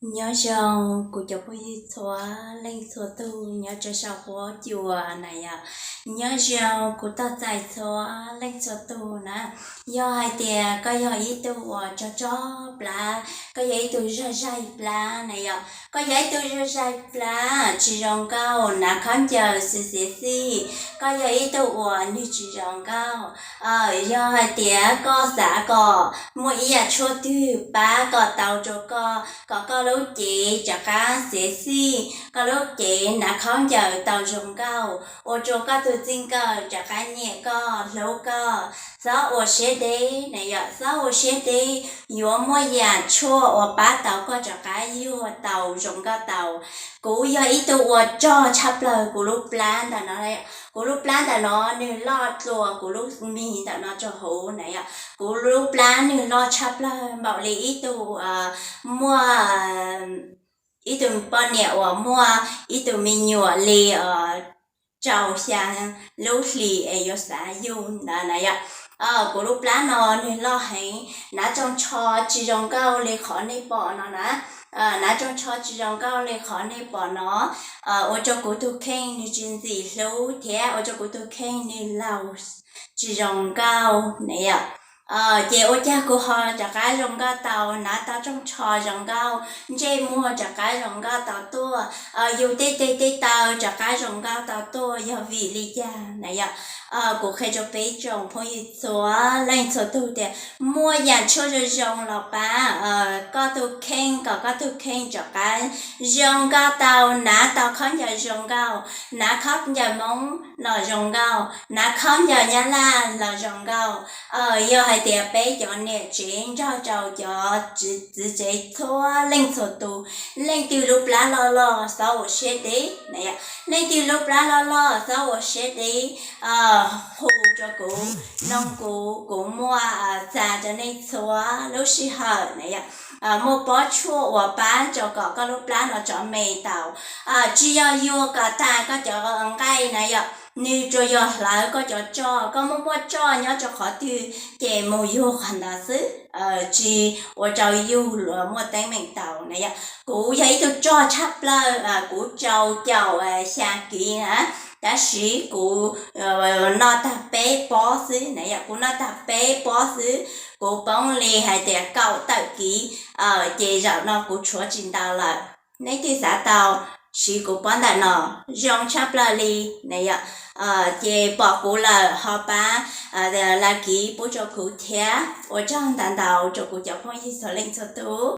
Nyob zoo kuv cov phooj ywg txhua leej txhua tug nyob rau saum huab cua na yom. Nyob zoo kuv toj txais txhua leej txhua tug na. Yog hais tias koj yog ib tug uas tso tso plab, koj yog ib tug zog zaig plab na yom, koj yog ib tug zog zaig plab tsis zoo nkauj, hnav khaub ncaws xiav xiav xij, koj yog ib tug uas nws tsis zoo nkauj. Yog hais tias koj xav kom muaj ib yam tshuaj twg pab kom tau rau koj, kom koj lub cev rov qab xiav xij, koj lub cev hnav khaub ncaws tau zoo nkauj, ua rau koj tus txij nkawm rov qab nyiam koj hlub koj, txhob ua siab deb na yom, txhob ua siab deb, yuav muaj yam tshuaj uas pab tau koj rov qab yuag tau zoo nkauj tau. Kuv yog ib tug uas rog tshaj plaws kuv lub plab ntawm no. Kuv lub plab ntawm no nws loj dlua kuv lub mis ntawm no rau hauv na yom. Kuv lub plab nws loj tshaj plaws npaum li ib tug muaj ib tug poj niam uas muaj ib tug me nyuam li rau xya lub hlis es yuav xav yug ntawd na yom. Kuv lub plab no nws loj heev, hnav rooj tsho tsis zoo nkauj li qhov nej pom no na. Hnav rooj tsho tsis zoo nkauj li qhov nej pom no, ua rau kuv tus kheej nws tsis ntxim hlub thiab ua rau kuv tus kheej nws laus tsis zoo nkauj na yom. Ces ua cas kuv ho rov qab zoo nkauj tau, hnav tau rooj tsho zoo nkauj, ntsej muag rov qab zoo nkauj tau tuaj, yus tej teg tej taw rov qab zoo nkauj tau tuaj, yog vim li cas na yom? Kuv qhia rau peb tsoom phooj ywg txhua leej txhua tug tias muaj yam tshuaj zoo zoo los pab koj tus kheej kom koj tus kheej rov qab zoo nkauj tau, hnav tau khaub ncaws zoo nkauj, hnav khaub ncaws Hmoob los zoo nkauj, hnav khaub ncaws Nyab Laj los zoo nkauj. Yog hais tias peb cov niam tsev nrog rau cov txiv tsev txhua leej txhua tus, leej twg lub plab loj loj txhob ua siab deb na yom, leej twg lub plab loj loj txhob ua siab deb, hu rau kuv, noog kuv, kuv muaj txav rau nej txhua lub sij hawm na yom. Muaj pob tshuaj uas pab rau kom koj lub plab no rov me tau. Tsis yog yuag kom tag koj cov nqaij na yom, nws tsuas yog hlawv koj cov roj, koj muaj muaj roj nyob rau qhov twg ces mus yuag qhov ntawd xwb, tsis ua rau yug luag muaj teeb meem tau na yom. Kuv yog ib tug roj tshaj plaws, kuv rau caum xya kiv na, tab sis kuv noj tag peb pob xwb na yom, kuv noj tag peb pob xwb, kuv poob li hais tias kaum tawm kiv, ces zaum no kuv tshuav tsis ntau lawm. Leej twg xav tau, siv kuv pob ntawm no zoo tshaj plaws li na yom. Ces pom kuv lawm ho pab like kiv pub rau kuv thiab. Ua tsaug ntau ntau rau kuv cov phooj ywg txhua leej txhua tus.